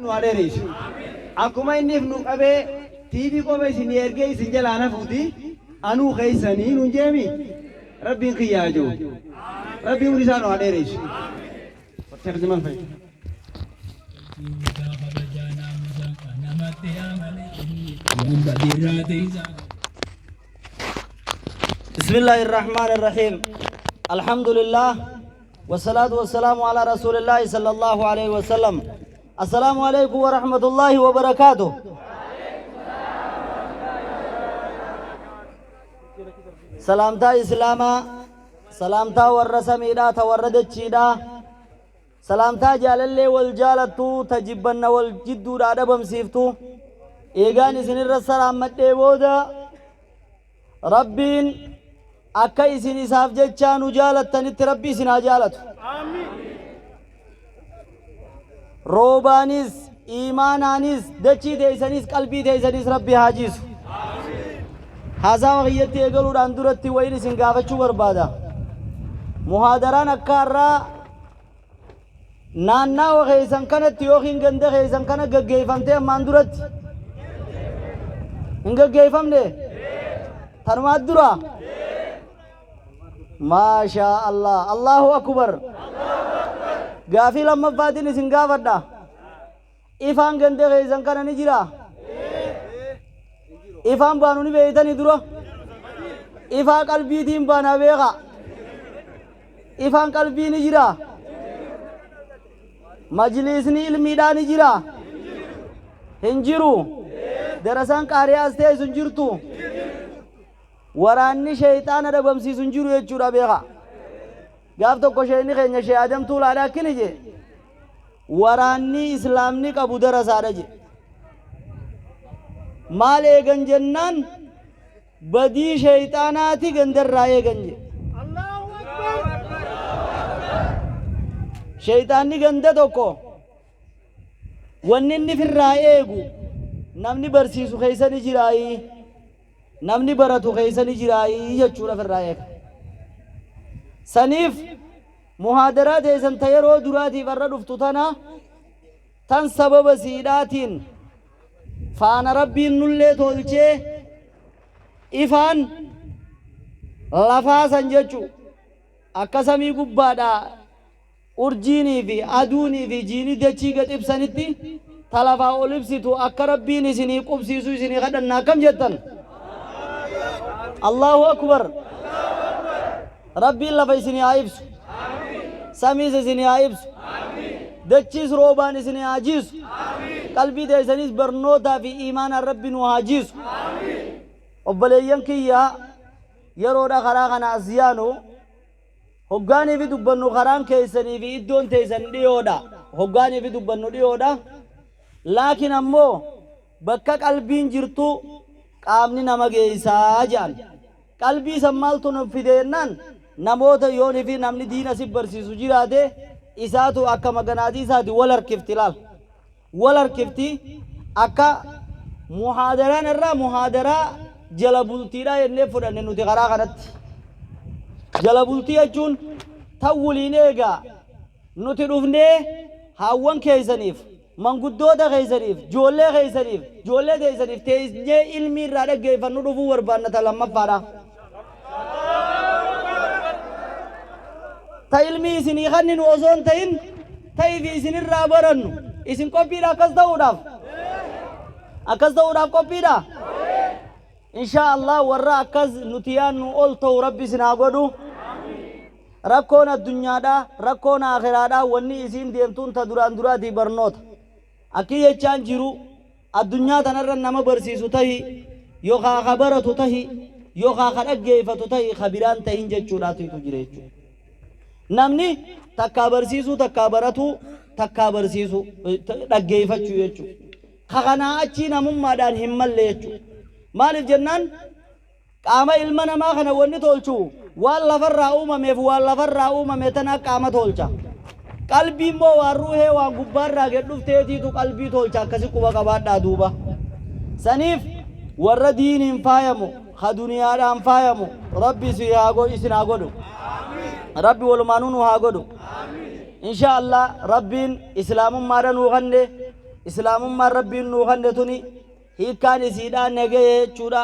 Nu haa dheereysu. Akkuma inni if nu qabee TV qofa isinii ergee isin jalaa nafuuti anuu keessanii nun jeemi Rabbiin kiyya haa jiru. Rabbiin umrii isaa nu haa dheereysu. Sheekh Jamal fa'i. بسم الله الرحمن الرحيم الحمد لله والصلاة والسلام على رسول الله صلى الله عليه وسلم السلام عليكم ورحمة الله وبركاته. سلامتا إسلاما، سلامتا ور سميدا تور دچيدا، سلامتا جالالlee wal jaalattu ta jibbanna wal jidduudhaa dhabamsiiftu. Eegaan isinirra salaammadhee booda, Rabbiin akka isin isaaf jechaa nu jaalattanitti Rabbi isin haa jaalatu. Roobaanis, iimaanaanis, dachii teeysanis, qalbii teeysanis Rabbi haa jiisu. Haasawa kiyyatti eegaluudhaan duratti wayin isin gaafachuu barbaada. Muhaadaraan akka har'aa naannaawa keessan kanatti yookiin ganda keessan kana gaggeeffamtee ammaan duratti hin gaggeeffamne? Tanumaa dura? Maashaa Allah, Allahu akbar. Gaafii lammaffaatiin isin gaafadha. Ifaan ganda keessan kana ni jira? Ifaan baanu ni beeytanii dura? Ifaa qalbiitiin baanaa beeka. Ifaan qalbii ni jira? Majliisni ilmiidhaa ni jira? Hin jiru. Darasaan qaariyaa as teessu hin jirtu. Waraanni sheeyxaana dhabamsiisu hin jiru jechuudha beeka. Gaaf tokko sheeyni keenya Shee Adam Tuulaadha akkini jee. Waraanni Islaamni qabu darasaadha jee. Maal eegan jennaan, badii sheeyxaanaati gandarraa eegan jee. Sheeyxaanni ganda tokko wanni inni firraa eegu namni barsiisu keessa ni jiraayii, namni baratu keessa ni jiraayii jechuudha firraa eega. Saniif muhaadaraa teessan ta yeroo duraatiif har'a dhuftu tana tan sababa siidhaatiin faana Rabbiin nullee tolchee ifaan lafaa san jechu akka samii gubbaadhaa urjiinii fi aduunii fi jiini dachii gad ibsanitti ta lafaa ol ibsitu akka Rabbiin isinii qubsiisu isinii kadhanna. Akkam jettan? Allahu akbar. Rabbiin lafa isinii haa ibsu, samiis isinii haa ibsu, dachiis roobaan isinii haa jiisu, qalbii teessanis barnootaa fi iimaanaan Rabbi nu haa jiisu. Obboleeyyan kiyya, yeroodha karaa kana as yaanu hoggaanii fi dubbannu karaan keessanii fi iddoon teessan dhiyoodha. Hoggaanii fi dubbannu dhiyoodha, laakiin ammoo bakka qalbiin jirtu qaamni nama geessaa jedhan. Qalbii san maaltu nu fide jennaan, namoota yoonii fi namni diina si barsiisu jiraate isaatu akka maganaatii isaati wal harkifti. Laal, wal harkifti. Akka muhaadaraan irraa muhaadaraa jala bultiidha jennee fudhanne nuti karaa kanatti. Jala bultii jechuun tan waliin eegaa nuti dhufnee haawwan keessaniif, manguddoota keessaniif, joollee keessaniif, joollee teessaniif teessee ilmii irraa dhaggeeffannu dhufuu barbaanna. Ta lammaffaadha. Ta ilmii isinii kanninu osoo hin ta'in ta'ifi isinirraa barannu. Isin qophiidha akkas ta'uudhaaf? Akkas ta'uudhaaf qophiidha? Inshaa Allah warra akkas nuti yaannu ol ta'u Rabbi isin haa godhu. Rakkoon addunyaadha, rakkoon aakhiraadha, wanni isiin deemtuun ta duraan duraatii barnoota. Akki jechaan jiru, addunyaa tanarra nama barsiisu tahi, yookaa ka baratu tahi, yookaa ka dhaggeeffatu tahi, ka biraan tahin jechuudhaatu jira jechuudha. Namni takkaa barsiisuu, takkaa baratuu, takkaa barsiisuu, dhaggeeffachuu jechuudha. Ka kanaa achii namummaadhaan hin malle jechuudha. Maaliif jennaan, qaama ilma namaa kana wanni tolchu waan lafarraa uumameef, waan lafarraa uumame tana qaama tolcha. Qalbii immoo waan ruuhee, waan gubbaarraa gad dhufteetiitu qalbii tolcha. Akkasi quba qabaadhaa duuba. Saniif warra diiniin faayamu, ka duniyaadhaan faayamu Rabbi isin haa godhu. Rabbi walumaanuu nu haa godhu. Insha Allah Rabbiin islaamummaadha nuu kanne. Islaamummaan Rabbiin nuu kanne tuni hiikkaan isiidhaa nagaya jechuudha.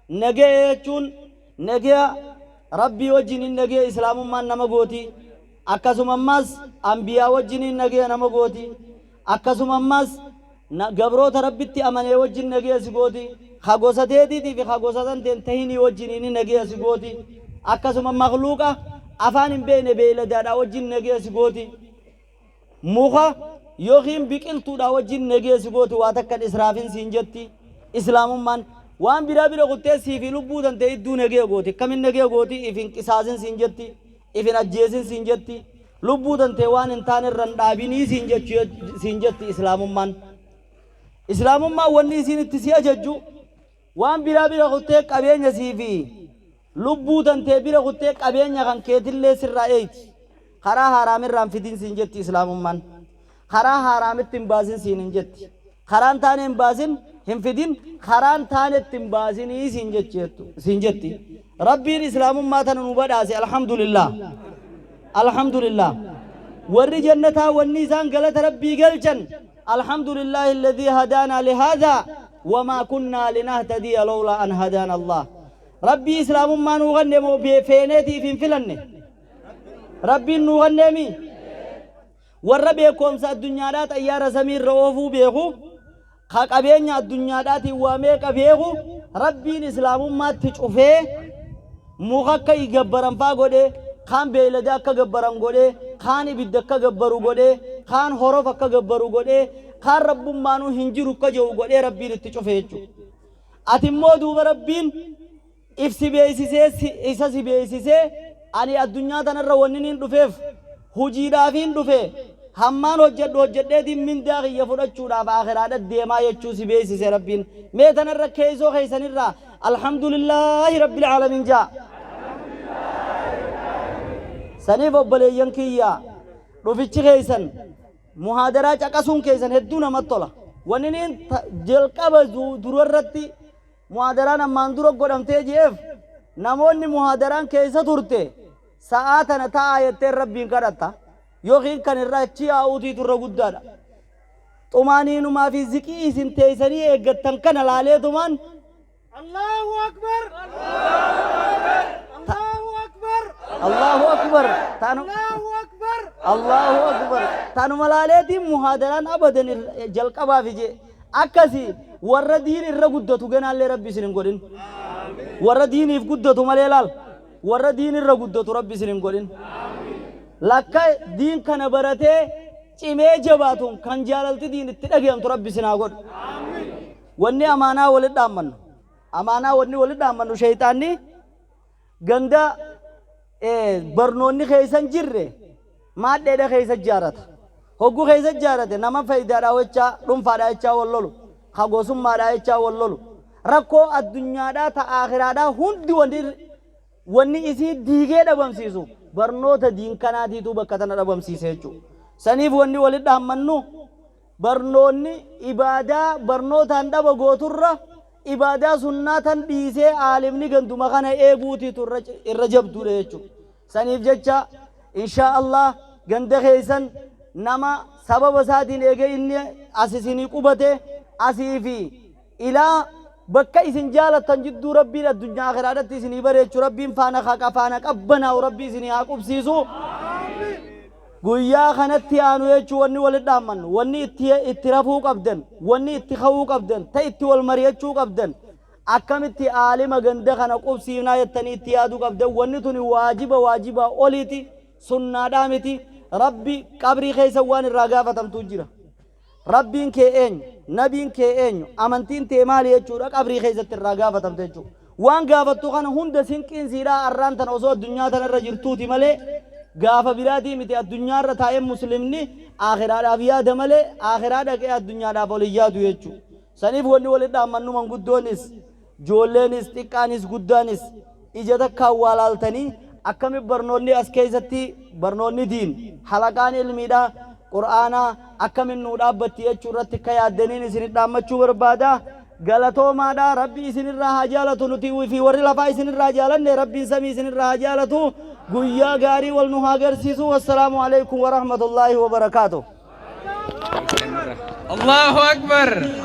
Nagaya jechuun nagaya Rabbii wajjiniin nagaya Islaamummaan nama gooti. Akkasuma ammaas anbiyaa wajjiniin nagaya nama gooti. Akkasuma ammaas gabroota Rabbitti amanee wajjin nagaya si gooti. Ka gosa teetiitii fi ka gosa tantee hin tahinii wajjiniin nagaya si gooti. Akkasuma makhluuqa afaan hin beekne beeyladaadhaa wajjin nagaya si gooti. Muka yookiin biqiltuudhaa wajjin nagaya si gooti, waa takka hin israafin siin jetti. Islaamummaan waan biraa bira kuttee sii fi lubbuu tantee idduu nagaya gooti. Akkamin nagaya gooti? If hin qisaasin siin jetti. If hin ajjeesin siin jetti. Lubbuu tantee waan hin taane irra hin dhaabinii siin jetti Islaamummaan. Islaamummaan wanni isiin itti si ajajju waan biraa bira kuttee qabeenya sii fi lubbuu tantee bira kuttee qabeenya kan keetillee sirraa eeyti. Karaa haaraamirraa hin fidin siin jetti Islaamummaan. Karaa haaraamitti hin baasin siin hin jetti. Karaan taane hin baasin, hin fidin, karaan taanetti hin baasinii siin jetti. Rabbiin Islaamummaa tana nu badhaase, alhamdulillah. Alhamdulillah. Warri jannataa wanni isaan galata Rabbii galchan, alhamdulillahi alladhii hadaanaa lihaadhaa wamaa kunnaa linahtadiya lawlaa an hadaana Allah. Rabbii Islaamummaa nuu kanne moo feeneetiif hin filanne? Rabbiin nuu kanneemi? Warra beekoomsa addunyaadhaa xayyaara samii irra oofuu beeku, ka qabeenya addunyaadhaatiin waa meeqa beeku, Rabbiin Islaamummaatti cufee muka akka gabbaran faa godhe, kaan beeylada akka gabbaran godhe, kaan ibidda akka gabbaru godhe, kaan horofa akka gabbaru godhe, kaan Rabbummaanuu hin jiru akka jedhu godhee Rabbiin itti cufe jechuudha. Ati immoo duuba Rabbiin if si beeysisee, isa si beeysisee, ani addunyaa tanarra wanniniin dhufeef hujiidhaafiin dhufe, hammaan hojjadhu hojjadheetiin mindaa kiyya fudhachuudhaaf aakhiraadha deemaa jechuu si beeysise Rabbiin. Mee tanarra keeysoo keeysanirraa alhamdulillaahi rabbil aalamiin jaa. Saniif obboleeyyan kiyya, dhufichi keeysan, muhaadaraa caqasuun keeysan hedduu namatti tola. Wanniniin jalqaba durarratti muhaadaraan ammaan dura godhamtee je'eef, namoonni muhaadaraan keessa turte sa'aa tana ta'aa jetteen Rabbiin kadhatta yookiin kan irra achi yaa'uutiitu irra guddaadha. Xumaaniinumaa fi ziqii isin teessanii eeggattan kana laaleetumaan Allahu Akbar! Allahu Akbar! Allahu Akbar! Tanu Allahu Akbar! Allahu Akbar! Tanuma laaleetiin muhaadaraan abadan jalqabaaf ije akkasi warra diin irra guddatu ganaallee Rabbi isin hin godhin. Warra diiniif guddatu malee laal. Warra diin irra guddatu Rabbi isin hin godhin. Lakka diin kana baratee cimee jabaatuun kan jaalalti diin itti dhagayamtu Rabbi isin haa godhu. Wanni amaanaa walitti dhaammannu. Amaanaa wanni walitti dhaammannu, shayxaanni ganda barnoonni keessa hin jirre maadheedha keessa ijaarata. Hogguu keessa ijaarate nama faayidaadhaa jechaa, dhuunfaadhaa jechaa wal lolu, ka gosummaadhaa jechaa wal lolu. Rakkoo addunyaadhaa ta aakhiraadhaa hundi wanni isii diigee dhabamsiisu barnoota diin kanaatiitu bakka tana dhabamsiise jechuudha. Saniif wanni walitti dhaammannu, barnoonni ibaadaa barnootaan dhaba gooturra ibaadaa sunnaa tan dhiisee aalimni ganduma kana eeguutiitu irra jabduudha jechuudha. Saniif jecha inshaa Allah ganda keessan nama sababa isaatiin eegee inni as isinii qubate, asii fi ilaa bakka isin jaalattan jidduu Rabbiin addunyaa akhiraadhatti isinii bareechu, Rabbiin faana haqa faana qabbanaa'u Rabbi isinii haa qubsiisu. Guyyaa kanatti aanu jechuun wanni walitti dhaammannu, wanni itti rafuu qabdan, wanni itti ka'uu qabdan, ta itti wal mari'achuu qabdan, akkamitti aalima ganda kana qubsiifnaa jettanii itti yaaduu qabdan. Wanni tuni waajiba waajibaa oliiti, sunnaadhaa miti. Rabbi qabrii keessa waan irraa gaafatamtuu jira. Rabbiin kee eenyu? Nabiin kee eenyu? Amantiin tee maali jechuudha qabrii keessatti irraa gaafatamte jechuudha. Waan gaafattu kana hunda sinqiin siidhaa arraan tana osoo addunyaa tana irra jirtuuti malee gaafa biraatii miti. Addunyaa irra taa'ee muslimni aakhiraadhaaf yaada malee aakhiraa dhaqee addunyaadhaaf ol hin yaadu jechuudha. Saniif wanni walitti dhaammannu, manguddoonis, joolleenis, xiqqaanis guddaanis ija takkaan waa laaltanii akkami barnoonni as keessatti, barnoonni diin, halaqaan ilmiidha qur'aanaa akkamin nuu dhaabbatti jechuu irratti akka yaaddaniin isin dhaammachuu barbaada. Galatoomaadha. Rabbi isinirraa haa jaalatu. Nuti fi warri lafaa isinirraa jaalanne, Rabbiin samii isinirraa haa jaalatu. Guyyaa gaarii wal nu haa agarsiisu. Wassalaamu alaikum warahmatullaahi wabarakaatuh. Allahu Akbar.